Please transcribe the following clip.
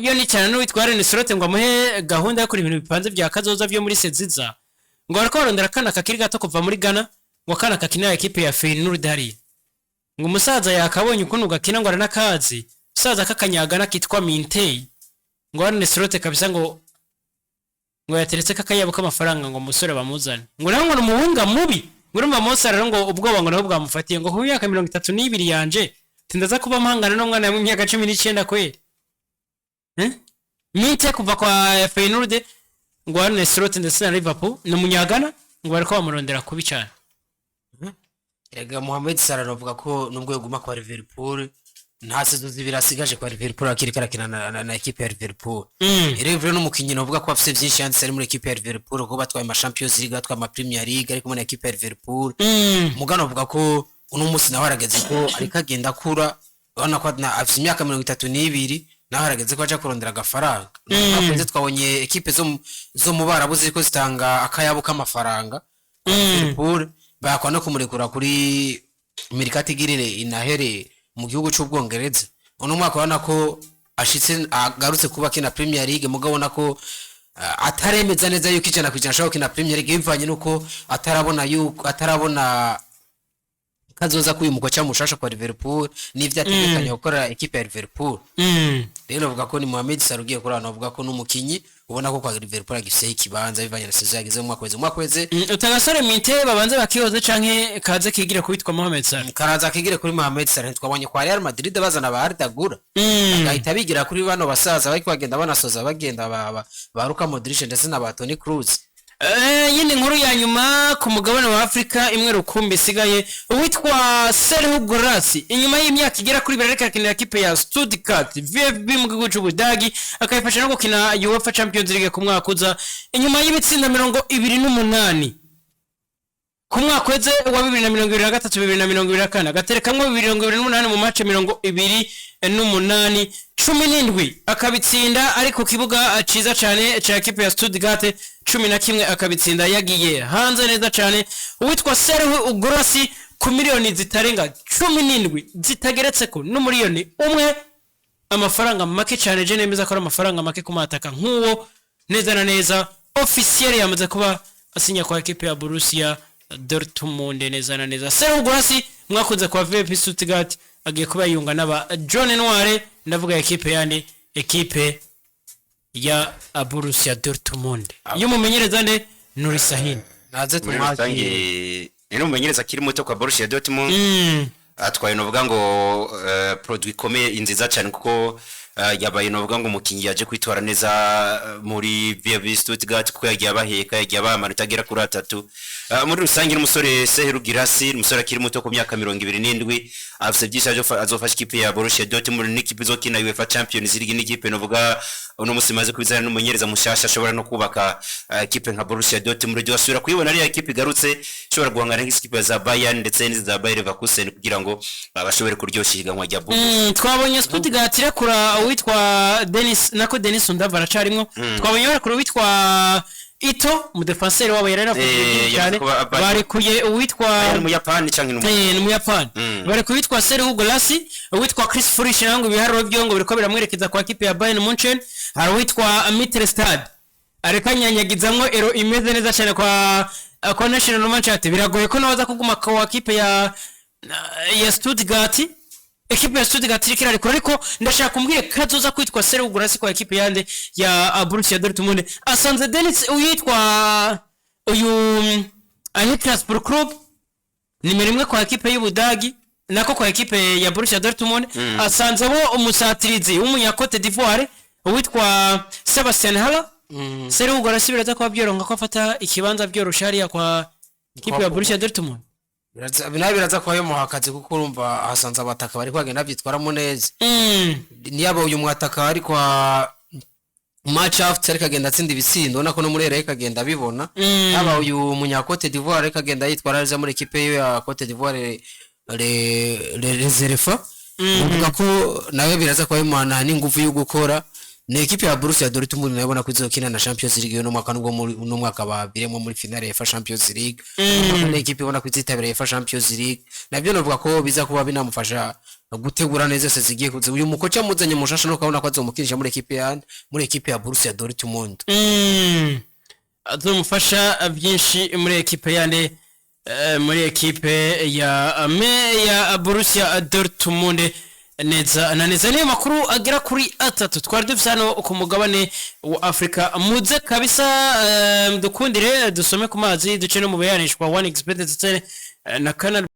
Iyo ni cyane n'uwitwa Arne Slot ngo amuhe gahunda yo kuri ibintu bipanze bya kazoza byo muri seziza, ngo bariko barondera akana kakiri gato kuva muri Ghana, ngo akana kakinira ekipe ya Feyenoord hariya. Ngo umusaza yakabonye ukuntu gakina, ngo aranakazi, umusaza k'akanyagana kitwa Minteh. Ngo Arne Slot kabisa ngo yateretse kakayabo k'amafaranga ngo umusore bamuzane, ngo nawe ngo ni umuhunga mubi. Ngo urumva Mose rero, ngo ubwoba ngo nabo bwamufatiye, ngo ku myaka 32 yanje tindaza kuba mpangana n'umwana w'imyaka 19 kweli, eh? Minteh kuva kwa Feyenoord, ngo Arne Slot ndetse na Liverpool, ni umunyagana, ngo bariko bamurondera kubi cyane. Erega Mohamed Salah avuga ko nubwo yoguma kwa Liverpool, nta saison 2 asigaje kwa Liverpool, akiri karakina na equipe ya Liverpool. Rero n'umukinyi novuga ko afise vyinshi yanditse ari muri equipe ya Liverpool, kuko batwaye ama Champions League, batwaye ama Premier League, ari kumwe na equipe ya Liverpool. Mugano avuga ko uno munsi nawe arageze ko ariko agenda akura, urabona ko afise imyaka 32, nawe arageze ko aja kurondera agafaranga. Twakunze twabonye ekipe zo mu Barabu ziriko zitanga akayabo k'amafaranga. Liverpool bakwa no kumurekura kuri mercato igirire inahere mu gihugu c'Ubwongereza. Uno mwaka urabona ko ashitse agarutse kuba akina Premier League, mugabo ubona ko ataremeza neza yuko 100% ashobora gukina Premier League, bivanye nuko atarabona yuko atarabona kazoza k'uyu mukoca mushasha kwa Liverpool n'ivyo ategekanya gukora ekipe ya Liverpool. Rero bavuga ko ni Mohamed Salah ugiye kuri hano, bavuga ko n'umukinyi ubona ko kwa Liverpool agifiseho ikibanza bivanye na saison yagize mu mwaka weze, mu mwaka weze. Utagasore Minteh babanze bakihoze canke kaze kigire kubitwa Mohamed Salah? Karaza kigire kuri Mohamed Salah. Twabonye kwa Real Madrid bazana ba Arda Güler, bagahita bigira kuri bano basaza bariko bagenda banasoza, bagenda ba Luka Modric ndetse na ba Toni Kroos. Yindi nkuru ya nyuma ku mugabane wa Afrika imwe rukumbi isigaye, uwitwa Serhou Guirassy, inyuma y'imyaka igera kuri 2 ariko arakinira ekipe ya Stuttgart VfB mu gihugu c'Ubudagi, akayifasha no gukina UEFA Champions League ku mwaka uza, inyuma y'ibitsinda 28 ku mwaka weze wa 2023 2024, agaterekamwo 28 mu match 28, 17 akabitsinda ari ku kibuga ciza cane ca ekipe ya Stuttgart, 11 akabitsinda yagiye hanze neza cane. Uwitwa Serhou Guirassy ku miliyoni zitarenga 17 zitageretseko n'umuriyoni umwe, amafaranga make cyane, je nemeza ko ari amafaranga make kumataka nk'uwo neza na neza, officiel yamaze kuba asinya kwa ekipe ya Borussia Dortmund. Neza na neza Serhou Guirassy mwakunze kwa VfB Stuttgart agiye kuba yunga n'aba Jaune Noir, ndavuga ekipe yandi, ekipe ya Borussia Dortmund iyo mumenyereza nde? Nuri Sahin. Naze Muri tumwakire. rusange ni n'umumenyereza akiri muto kwa Borussia Dortmund, atwaye novuga ngo produit ikomeye nziza cyane, kuko yabaye novuga ngo umukinyi yaje kwitwara neza muri VfB Stuttgart, kuko yagiye abaheka, yagiye abaha amanota agera kuri 3. Muri rusange n'umusore Serhou Guirassy, umusore akiri muto ku myaka 27, afise byinshi azofasha ikipe ya Borussia Dortmund n'ikipe izokina UEFA Champions League, n'ikipe novuga uno musi imaze kubizana n'umumenyereza mushasha ashobora no kubaka ikipe nka Borussia Dortmund. Wasubira kuyibona ariya ekipe igarutse ishobora guhangana nk'ikipe za Bayern ndetse n'iza Bayer Leverkusen kugira ngo bashobore kuryoshya ihiganwa rya Bundes. Twabonye Stuttgart irekura uwitwa Dennis, nako Dennis Undav aracarimwo. Twabonye barekura uwitwa Ito, umudefanseri wabo yari yarafunzwe byinshi cyane. Yamaze kuba Barekuye uwitwa Ni Umuyapani canke ni ni Umuyapani. Barekuye uwitwa Serhou Guirassy, uwitwa Chris Führich nawe ngo ibiharuro byo ngo biriko biramwerekeza kwa kipe ya Bayern Munchen. Hari uwitwa Mittelstadt areka nyanyagizamwo ero imeze neza cyane kwa National Manchester, biragoye ko nawe aza kuguma kwa kipe ya Stuttgart. Ekipe ya Stuttgart iriko irarekura, ariko ndashaka kumbwire kazoza kwitwa Serhou Guirassy kwa ekipe yande, ya Borussia Dortmund. Asanze Dennis uyitwa uyu Eintracht Club nimero 1 kwa ekipe y'Ubudagi, nako kwa ekipe ya Borussia Dortmund. Asanzemo umusatirizi w'umunya Cote d'Ivoire uwitwa Sebastian Haller. Serhou Guirassy biraza kuba byoronka ko afata ikibanza byoroshe hariya kwa ekipe ya Borussia Dortmund? Nawe biraza kuba yomuha akazi, kuko urumva ahasanze abataka bari bagenda babyitwaramo neza. Niyaba uyu mwataka ari kwa match after ariko agenda atsinda ibitsindo, ubona ko no muri ariko agenda abibona. Yaba uyu munya Cote d'Ivoire ariko agenda yitwara neza muri ekipe ye ya Cote d'Ivoire, les Elephants, uvuga ko nawe biraza kuba bimuhana n'ingufu yo gukora. Ni ekipe ya Borussia Dortmund nayo ubona ko izokina na Champions League uno mwaka, nubwo muri uno mwaka babiremo muri finale ya UEFA Champions League. Ni ekipe ubona ko izitabira UEFA Champions League, nabyo navuga ko biza kuba binamufasha. Gutegura neza se zigiye kuza, uyu mukoca muzanye mushasha no kabona ko azomukinisha muri ekipe ya Borussia Dortmund. Azomufasha byinshi muri ekipe yande, muri ekipe ya Borussia Dortmund. Neza na neza, niyo makuru agera kuri atatu twari dufite hano ku mugabane wa Afrika. Muze kabisa, dukundire dusome ku mazi, duce no mu bihanishwa 1xBet ndetse na Canal.